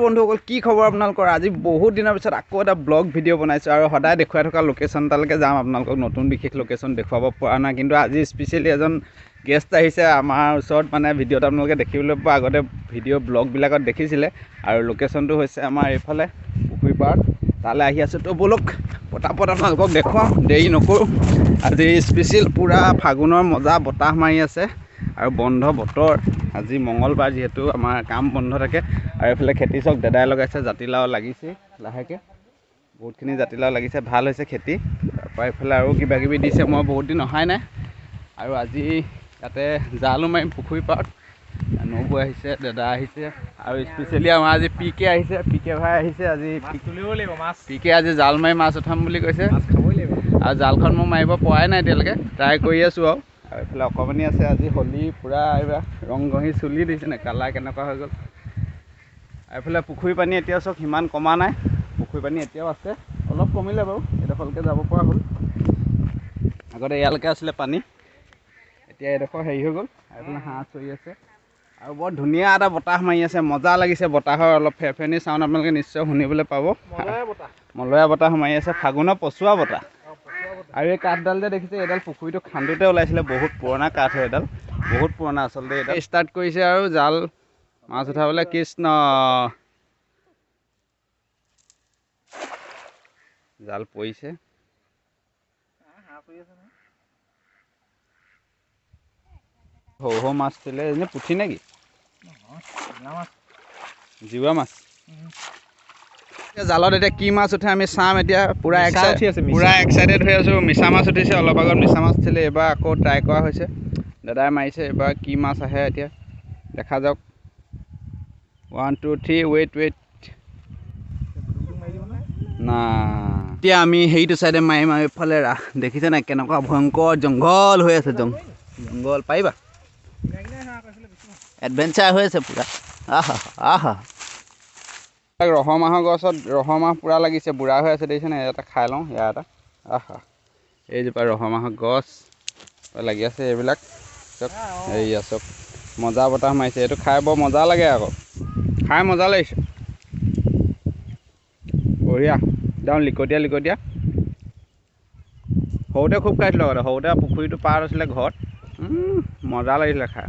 বন্ধুসকল, কি খবৰ আপোনালোকৰ? আজি বহুত দিনৰ পিছত আকৌ এটা ব্লগ ভিডিঅ' বনাইছোঁ আৰু সদায় দেখুৱাই থকা লোকেশ্যন এটালৈকে যাম। আপোনালোকক নতুন বিশেষ লোকেশ্যন দেখুৱাব পৰা নাই, কিন্তু আজি স্পেচিয়েলি এজন গেষ্ট আহিছে আমাৰ ওচৰত। মানে ভিডিঅ'ত আপোনালোকে দেখিবলৈ পোৱা আগতে ভিডিঅ' ব্লগবিলাকত দেখিছিলে। আৰু লোকেশ্যনটো হৈছে আমাৰ এইফালে পুখুৰী পাৰত, তালৈ আহি আছোঁ। তো ব'লক পটাপট আপোনালোকক দেখুৱাওঁ, দেৰি নকৰোঁ। আজি স্পেচিয়েল পূৰা ফাগুনৰ মজা বতাহ মাৰি আছে আৰু বন্ধ বতৰ। আজি মঙলবাৰ, যিহেতু আমাৰ কাম বন্ধ থাকে। আৰু এইফালে খেতি চক দাদাই লগাইছে, জাতিলাও লাগিছে লাহেকৈ, বহুতখিনি জাতিলাও লাগিছে, ভাল হৈছে খেতি। তাৰপৰা এইফালে আৰু কিবা কিবি দিছে, মই বহুত দিন অহাই নাই। আৰু আজি ইয়াতে জালো মাৰিম পুখুৰী পাৰত। নবৌ আহিছে, দাদা আহিছে, আৰু স্পেচিয়েলি আমাৰ আজি পি কে আহিছে, পি কে ভাই আহিছে আজি। পি কে আজি জাল মাৰি মাছ উঠাম বুলি কৈছে। আৰু জালখন মই মাৰিব পৰাই নাই এতিয়ালৈকে, ট্ৰাই কৰি আছোঁ। আৰু এইফালে অকণমানি আছে, আজি হোলী পূৰা এইবাৰ ৰং ঘঁহি চুলি দিছে নে কালাৰ কেনেকুৱা হৈ গ'ল। আৰু এইফালে পুখুৰী পানী এতিয়াও চব সিমান কমা নাই, পুখুৰী পানী এতিয়াও আছে, অলপ কমিলে বাৰু, এইডোখৰলৈকে যাব পৰা হ'ল। আগতে ইয়ালৈকে আছিলে পানী, এতিয়া এইডোখৰ হেৰি হৈ গ'ল। আৰু এইফালে হাঁহ চৰি আছে আৰু বৰ ধুনীয়া এটা বতাহ মাৰি আছে, মজা লাগিছে। বতাহৰ অলপ ফেৰফেৰনি চাউণ্ড আপোনালোকে নিশ্চয় শুনিবলৈ পাব। মলয়া বতাহ মাৰি আছে, ফাগুনৰ পচোৱা বতাহ। আৰু এই কাঠডাল যে দেখিছে, এইডাল পুখুৰীটো খান্দোতে ওলাইছিলে, বহুত পুৰণা কাঠ হয় এইডাল, বহুত পুৰণা আচলতে। এইডাল ষ্টাৰ্ট কৰিছে আৰু জাল মাছ উঠাবলৈ। কৃষ্ণ, জাল পৰিছে। সৰু সৰু মাছ দিলে, এনে পুঠি নেকি? জিৱা মাছ। জালত এতিয়া কি মাছ উঠে আমি চাম। এতিয়া পূৰা এক্সাইটেড হৈ আছোঁ। মিছা মাছ উঠিছে, অলপ আগত মিছা মাছ উঠিলে, এইবাৰ আকৌ ট্ৰাই কৰা হৈছে, দাদাই মাৰিছে। এইবাৰ কি মাছ আহে এতিয়া দেখা যাওক। 1 2 3 ৱেইট ৱেইট না, এতিয়া আমি সেইটো চাইডে মাৰিম। আৰু এইফালে দেখিছে নাই কেনেকুৱা ভয়ংকৰ জংঘল হৈ আছে, জংঘল পাৰিবা, এডভেঞ্চাৰ হৈ আছে পূৰা। আহা আহা, ৰহ মাহৰ গছত ৰহ মাহ পূৰা লাগিছে, বুঢ়া হৈ আছে, দেখিছে নাই? এটা খাই লওঁ ইয়াৰ এটা। আহা, এইজোপা ৰহ মাহৰ গছ লাগি আছে, এইবিলাক চব এইয়া চব মজা বতাহ মাৰিছে। এইটো খাই বৰ মজা লাগে, আকৌ খাই মজা লাগিছে, বঢ়িয়া। একদম লিকটীয়া লিকটীয়া। সৰুতে খুব খাইছিলোঁ আগতে, সৰুতে পুখুৰীটো পাৰ আছিলে ঘৰত, মজা লাগিছিলে খাই।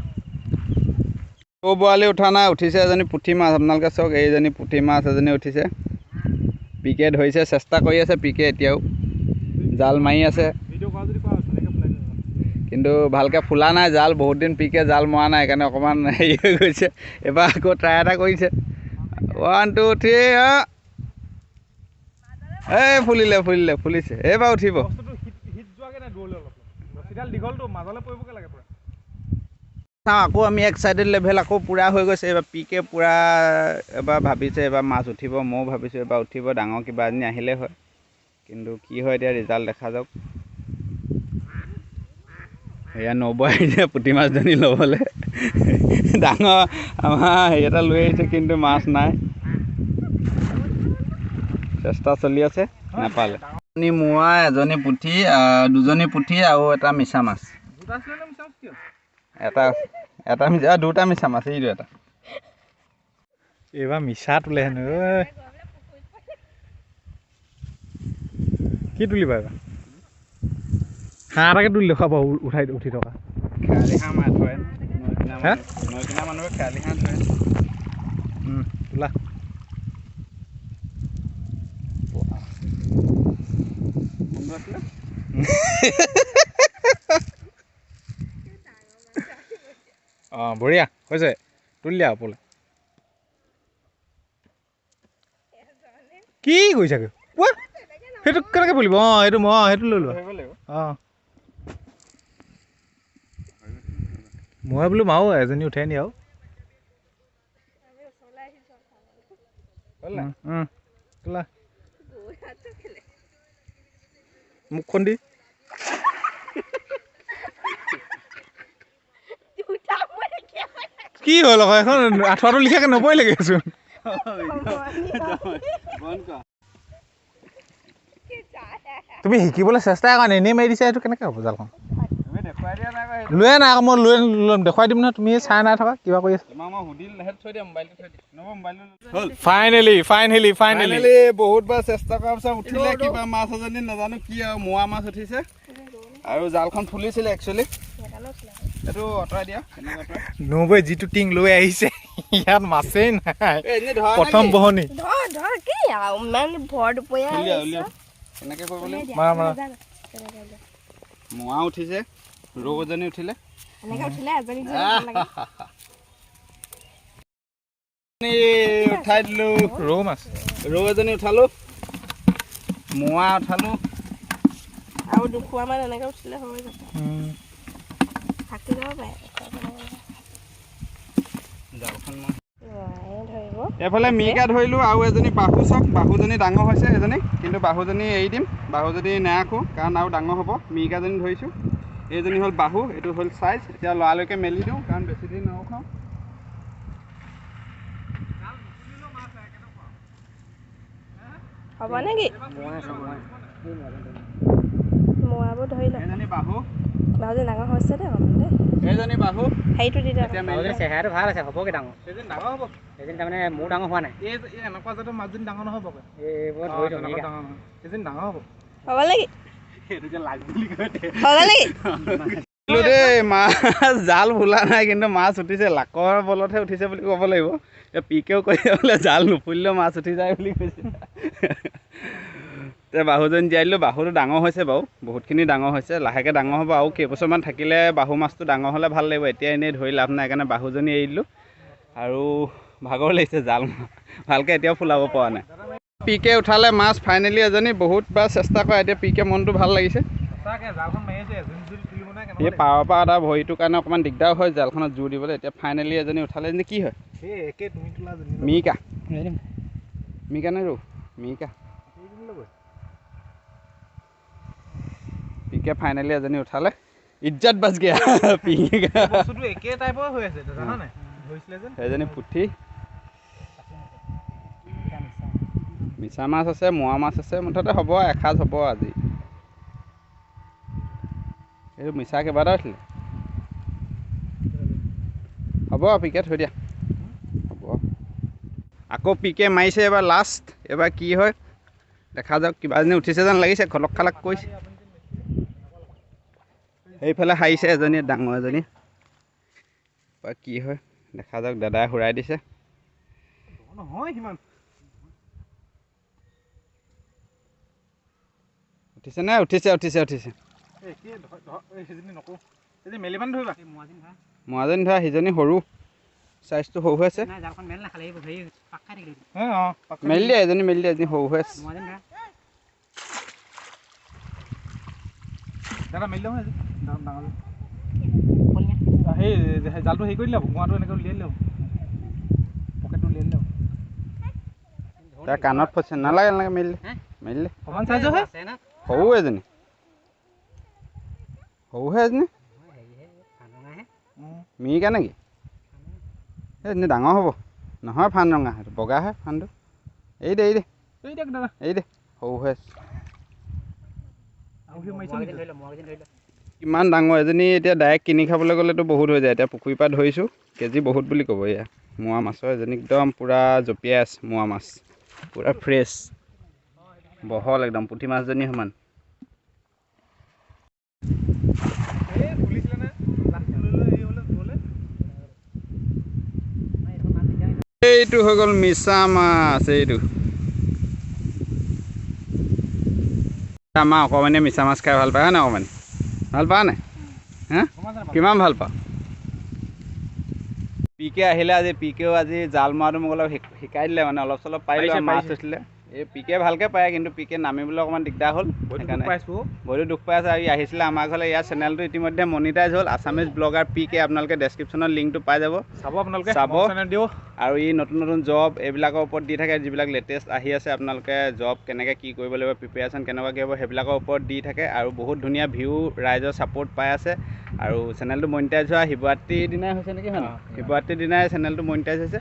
সৰু বৰালি উঠা নাই, উঠিছে এজনী পুঠি মাছ। আপোনালোকে চাওক, এইজনী পুঠি মাছ এজনী উঠিছে। পিকে ধৰিছে, চেষ্টা কৰি আছে পিকে, এতিয়াও জাল মাৰি আছে, কিন্তু ভালকৈ ফুলা নাই জাল। বহুত দিন পিকে জাল মৰা নাই, সেইকাৰণে অকণমান হেৰি হৈ গৈছে। এইবাৰ আকৌ ট্ৰাই এটা কৰিছে। 1 2 3, এই ফুলিলে ফুলিলে ফুলিছে, এইবাৰ উঠিব। চাওঁ আকৌ আমি এক্সাইটেড লেভেল আকৌ পূৰা হৈ গৈছে। এইবাৰ পিকে পূৰা এবাৰ ভাবিছে এইবাৰ মাছ উঠিব, ময়ো ভাবিছোঁ এইবাৰ উঠিব, ডাঙৰ কিবা এজনী আহিলে হয়, কিন্তু কি হয় এতিয়া ৰিজাল্ট দেখা যাওক। এয়া নবৌ আহিছে পুঠি মাছজনী ল'বলৈ, ডাঙৰ আমাৰ হেৰি এটা লৈ আহিছে, কিন্তু মাছ নাই। চেষ্টা চলি আছে, নাপালে। এজনী মোৱা, এজনী পুঠি, দুজনী পুঠি আৰু এটা মিছা মাছ। এটা এটা মিছা, দুটা মিছা মাছ, এইটো এটা। এইবাৰ মিছা তোলে হেনো। কি তুলিবা এইবাৰ? হাঁহ এটাকে তুলি দেখুৱাব, উঠাই উঠি থকা। খেৱালি হাঁহ মাছ ধৰে, নৈ কিনা মানুহে খেৱালি হাঁহ ধৰে। তোলা। অঁ বঢ়িয়া হৈছে, তুলি দিয়া ওপৰলৈ। কি কৰিছাগৈ? কোৱা, সেইটো কেনেকৈ ফুলিব? অঁ সেইটো মই সেইটো লৈ লোৱা। অঁ মই বোলো মাৰো, এজনী উঠাই নি আৰু। তোলা মুখখন দি। কি হ'ল আকৌ এখন আঁঠুৱাটো লিখাকৈ নপৰিলেগৈচোন। তুমি শিকিবলৈ চেষ্টা কৰা, এনেই মাৰি দিছা, এইটো কেনেকৈ হ'ব জালখন? লৈয়ে নাই আকৌ, মই লৈ দেখুৱাই দিম নহয়, তুমি চাই নাই থকা কিবা কৰি আছা। ফাইনেলি ফাইনেলি ফাইনেলি বহুত বাৰ চেষ্টা কৰাৰ পিছত উঠিলে কিবা মাছ এজনী, নাজানো কি আৰু, মোৱা মাছ উঠিছে। আৰু জালখন ফুলিছিলে একচুৱেলি, এইটো আঁতৰাই দিয়া। নবৈ যিটো টিং লৈ আহিছে, ইয়াত মাছেই নাই। প্ৰথম বহনি মোৱা উঠিছে, ৰৌ এজনী উঠিলে। উঠাই দিলো ৰৌ মাছ, ৰৌ এজনী উঠালো, মোৱা উঠালো। আৰু দুখোৱা মান এনেকৈ উঠিলে হৈ যাব, থাকি যাব পাৰে। এইফালে মিৰিকা ধৰিলোঁ আৰু এজনী বাহু চাওক, বাহুজনী ডাঙৰ হৈছে এজনী, কিন্তু বাহুজনী এৰি দিম, বাহুজনী নাৰাখোঁ কাৰণ আৰু ডাঙৰ হ'ব। মিৰিকাজনী ধৰিছোঁ, এইজনী হ'ল বাহু, এইটো হ'ল চাইজ। এতিয়া লৰালৰিকৈ মেলি দিওঁ কাৰণ বেছি দিন নৰখাওঁ। হ'ব নেকি? মোৱাবোৰ ধৰি লওক। এজনী বাহু, বাহুজনী ডাঙৰ হৈছে দেই অকণমান দেই। এইজনী বাহু, হেৰিটো দি দে। চেহেৰাটো ভাল আছে, হ'বগৈ ডাঙৰ। সেইজনী ডাঙৰ হ'ব। সেইজনী তাৰমানে মোৰ ডাঙৰ হোৱা নাই। এই এনেকুৱা জাতৰ মাছজনী ডাঙৰ নহ'বগৈ। এইবোৰ ধৰি থওঁ, ডাঙৰ নহয়, সেইজনী ডাঙৰ হ'ব। হ'ব নেকি? সেইটোকে লাগ বুলি কয় হ'ব নেকি? দেই মাছ জাল বোলা নাই, কিন্তু মাছ উঠিছে, লাকৰ বলতহে উঠিছে বুলি ক'ব লাগিব। এতিয়া পিকেও কৈছে বোলে জাল নুফুলিলেও মাছ উঠি যায় বুলি কৈছে। এতিয়া বাহুজনী জীয়াই দিলোঁ, বাহুটো ডাঙৰ হৈছে বাৰু, বহুতখিনি ডাঙৰ হৈছে, লাহেকৈ ডাঙৰ হ'ব আৰু কেইবছৰমান থাকিলে বাহু মাছটো ডাঙৰ হ'লে ভাল লাগিব। এতিয়া এনেই ধৰি লাভ নাই, সেইকাৰণে বাহুজনী এৰি দিলোঁ। আৰু ভাগৰ লাগিছে, জাল ভালকৈ এতিয়াও ফুলাব পৰা নাই। পিকে উঠালে মাছ ফাইনেলি এজনী, বহুত বাৰ চেষ্টা কৰা, এতিয়া পিকে মনটো ভাল লাগিছে। এই পাৰৰ পৰা এটা ভৰিটোৰ কাৰণে অকণমান দিগদাৰ হয় জালখনত জোৰ দিবলৈ। এতিয়া ফাইনেলি এজনী উঠালে, এজনী কি হয়? মিৰিকা, মিৰিকা নে ৰৌ? মিৰিকা। পিকে ফাইনেলি এজনী উঠালে, ইজ্জত বাচ গিয়া পিকে। সেইজনী পুঠি, মিছা মাছ আছে, মোৱা মাছ আছে, মুঠতে হ'ব এসাঁজ হ'ব আজি। এইটো মিছা কেইবাটাও উঠিলে হ'ব, পিকে থৈ দিয়া হ'ব। আকৌ পিকে মাৰিছে এবাৰ লাষ্ট, এবাৰ কি হয় দেখা যাওক। কিবা এজনী উঠিছে যেন লাগিছে, খলক খালাক কৰিছে। সেইফালে সাৰিছে এজনী, ডাঙৰ এজনী, বা কি হয় দেখা যাওক। দাদাই হুৰাই দিছে। উঠিছে নে? উঠিছে উঠিছে উঠিছে। মোৱাজনী ধৰা, সিজনী সৰু, চাইজটো সৰু হৈ আছে। মেলি দিয়া এজনী, মেলি দিয়া, এজনী সৰু হৈ আছে। জালটো হেৰি কৰি দিলে হ'ব, মোৱাটো এনেকৈ উলিয়াই দিলে হ'ব, পকেটটো উলিয়াই দিলে হ'ব। তাৰ কাণত ফচে, নালাগে নালাগে, মেলি মেলি। সমান চাইজৰ হয়, সৰু এজনী, সৰুহে এজনী। মিৰিকা নেকি? এইজনী ডাঙৰ হ'ব নহয়, ফান ৰঙা, সেইটো বগাহে ফানটো। এই দে, এই দে, এই দে, সৰু হৈ আছে। ইমান ডাঙৰ এজনী এতিয়া ডাইৰেক্ট কিনি খাবলৈ গ'লেতো বহুত হৈ যায়। এতিয়া পুখুৰীৰ পৰা ধৰিছোঁ, কেজি বহুত বুলি ক'ব। এয়া মোৱা মাছৰ এজনী একদম পূৰা জঁপিয়াই আছে, মোৱা মাছ পূৰা ফ্ৰেছ, বহল একদম পুঠি মাছজনী সমান। এইটো হৈ গ'ল মিছা মাছ। এইটো আমাৰ অকণমানে মিছা মাছ খাই ভাল পায়, হয় নাই? অকণমানে ভাল পাৱ নাই? হা, কিমান ভাল পাওঁ? পিকে আহিলে আজি, পিকেও আজি জাল মৰাটো মোক অলপ শিকাই দিলে, মানে অলপ চলপ পাৰিলোঁ, মাছ উঠিলে। এই পিকে ভালকৈ পাৰে, কিন্তু পিকে নামিবলৈ অকণমান দিগদাৰ হ'ল, সেইকাৰণে ভৰিটো দুখ পাই আছে। আৰু আহিছিলে আমাৰ ঘৰলৈ, ইয়াৰ চেনেলটো ইতিমধ্যে মনিটাইজ হ'ল, আছামিজ ব্লগাৰ পিকে। আপোনালোকে ডেছক্ৰিপশ্যনত লিংকটো পাই যাব, চাব, আপোনালোকে চাব। আৰু ই নতুন নতুন জব এইবিলাকৰ ওপৰত দি থাকে, যিবিলাক লেটেষ্ট আহি আছে, আপোনালোকে জব কেনেকৈ কি কৰিব লাগিব, প্ৰিপেৰেশ্যন কেনেকুৱা কি হ'ব, সেইবিলাকৰ ওপৰত দি থাকে। আৰু বহুত ধুনীয়া ভিউ, ৰাইজৰ ছাপৰ্ট পাই আছে। আৰু চেনেলটো মনিটাইজ হোৱা শিৱৰাত্ৰিৰ দিনাই হৈছে নেকি? হয়, শিৱৰাত্ৰিৰ দিনাই চেনেলটো মনিটাইজ হৈছে।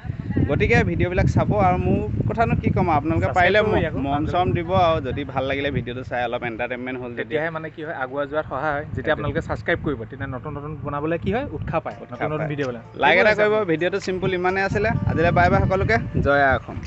গতিকে ভিডিঅ'বিলাক চাব। আৰু মোৰ কথানো কি ক'ম, আপোনালোকে Subscribe পাৰিলে কৰিব আকৌ, মৰম চৰম দিব, আৰু যদি ভাল লাগিলে ভিডিঅ'টো চাই অলপ এণ্টাৰটেইনমেণ্ট হ'ল যদি, তেতিয়াহে মানে কি হয় আগুৱাই যোৱাত সহায় হয়। যেতিয়া আপোনালোকে ছাবস্ক্ৰাইব কৰিব তেতিয়া নতুন নতুন বনাবলৈ কি হয় উৎসাহ পায়, নতুন নতুন পায়। ভিডিঅ' বনাই লাইক এটা কৰিব। ভিডিঅ'টো চিম্পুল ইমানেই আছিলে আজিলৈ, বাই বাই সকলোকে, জয় আই অসম।